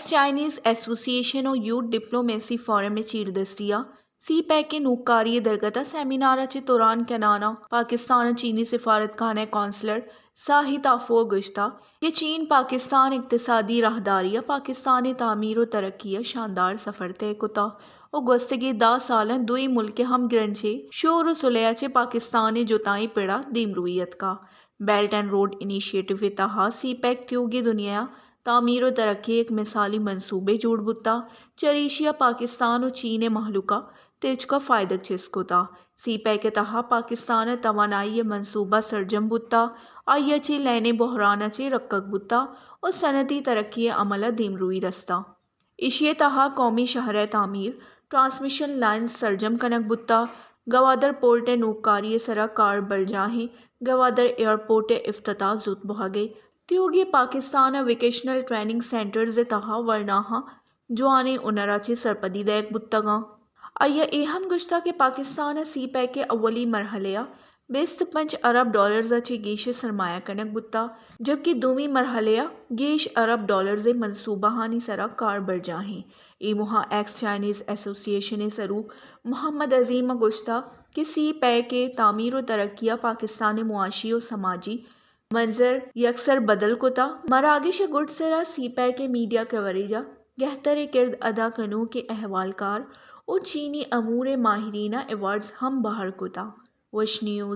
چائنیز ایسوسی ایشن و یوتھ ڈپلومیسی فورم ء چیردستی ء سی پیک ء نوکاری ء درگت ء سیمینار ء چہ تران کنان ء پاکستان ء چینی سفارتخانہ ء کونسلر ساہی تافو ء گوشتہ کہ چین پاکستان اقتصادی راہداری ء پاکستان ء تعمیر و ترقی ء شاندار سفر طے کتہ و گوستگیں دہ سالاں دوئیں ملک ء ہمگرنچیں شور و صلح ء چہ پاکستان ء جتائیں پڑ ء دیمروئی اتکہ۔ بیلٹ اینڈ روڈ انیشیٹو ء تہا سی پیک تیوگیں دنیا ء تعمیر و ترقی ء یک مثالی منصوبے جوڑ بوتہ، چریشی ء پاکستان و چین ء مہلوک ء تچک ء فائدگ چست کتہ۔ سی پیک ء تہا پاکستان ء توانائی ء منصوبہ سرجم بوتہ، آئی ء چہ لینیں بحران ء چہ رکگ بوتہ و صنعتی ترقی ء عمل ء دیمروئی رستہ۔ ایشی ء تہا قومی شاہراہ تعمیر، ٹرانسمیشن لائنز سرجم کنگ بوتگ، گوادر پورٹ ء نوکاری ء سرا کار برجاہیں، گوادر ایئرپورٹ ء افتتاح زوت بوہگ ء تیوگیں پاکستان ء ووکیشنل ٹریننگ سینٹرز ء تہا ورناہاں جوانیں ہنر ء چہ سرپدی دئیگ بوتگ انت۔ آئی ء اے ہم گوشتگ کہ پاکستان ء سی پیک ء اولی مرحلہ ء بیست پنچ ارب ڈالرز ء چہ گیش ء سرمایہ کنگ بوتگ، جبکہ دومی مرحلہ ء گیش ارب ڈالرز ء منصوبہانی سرا کار برجاہیں۔ اے موہ ء ایکس چائنیز ایسوسی ایشن ء سروک محمد عظیم ء گوشتگ کہ سی پیک ء تعمیر و ترقی ء پاکستان ء معاشی و سماجی منظر یکسر بدل کتگ۔ مراگش ء گڈسر ء سی پیک ء میڈیا کوریج ء گہتریں کرد ادا کنوکیں احوالکار و چینی امور ء ماہرین ء ایوارڈز ہم بہر کتگ۔ وش نیوز۔